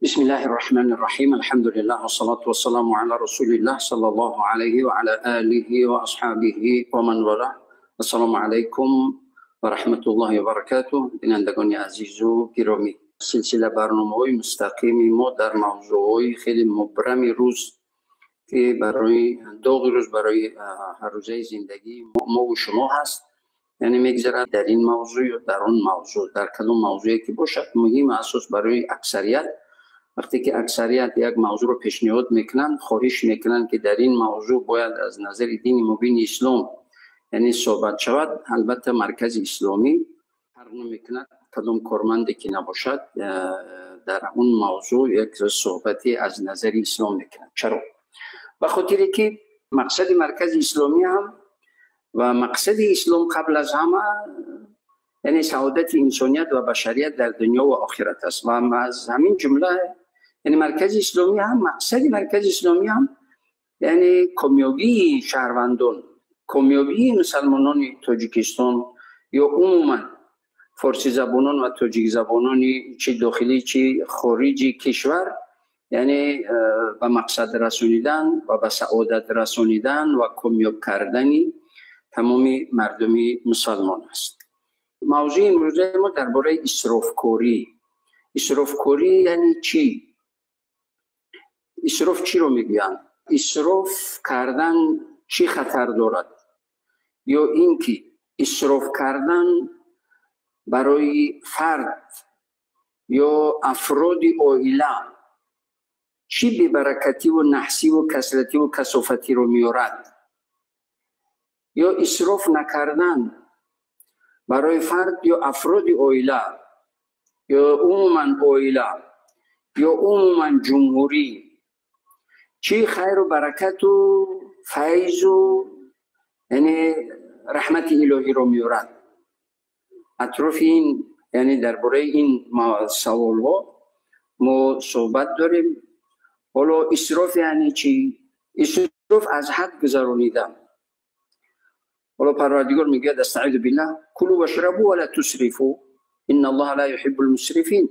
بسم الله الرحمن الرحيم. الحمد لله والصلاة والسلام على رسول الله صلى الله عليه وعلى آله وأصحابه ومن والاه. السلام عليكم ورحمة الله وبركاته. بینندگان عزیز و گرامی، سلسله برنامه‌های مستقیم ما در موضوعهای خیلی مبرم روز که برای داغ روز، برای هر روزه زندگی ما و شما هست، یعنی میگذرد در این موضوع یا در آن موضوع، در کدام موضوعی که باشد مهم اساس برای اکثریت. وقتی که اکثریت یک موضوع رو پیشنهاد میکنن، خواهش میکنن که در این موضوع باید از نظر دین مبین اسلام یعنی صحبت شود، البته مرکز اسلامی فرق نمیکند کدام کارمندی که نباشد در اون موضوع یک صحبتی از نظر اسلام میکنند. چرا؟ به خاطر که مقصد مرکز اسلامی هم و مقصد اسلام قبل از همه یعنی سعادت انسانیت و بشریت در دنیا و آخرت است و از همین جمله یعنی مرکز اسلامی هم، مقصد مرکز اسلامی هم یعنی کامیابی شهروندان، کامیابی مسلمانان تاجیکستان یا عموما فارسی زبانان و تاجیک زبانان چه داخلی چه خارجی کشور، یعنی به مقصد رسانیدن و به سعادت رسانیدن و کامیاب کردن تمام مردم مسلمان است. موضوع امروزه ما درباره اسرافکاری. اسرافکاری یعنی چی؟ اسراف چی رو میگویند؟ اسراف کردن چی خطر دارد؟ یا اینکه اسراف کردن برای فرد یا افراد عائله چی بی‌برکتی و نحسی و کسلتی و کثافتی رو میارد؟ یا اسراف نکردن برای فرد یا افراد عائله یا عموما عائله یا عموما جمهوری چی خیر و برکت و فیض و یعنی رحمت الهی رو میارد؟ اطراف این یعنی درباره این سوال ها ما صحبت داریم. حالا اسراف یعنی چی؟ اسراف از حد گذرانیدن. حالا پروردگار میگه استعیذ بالله کلوا واشربوا ولا تسرفوا ان الله لا يحب المسرفین.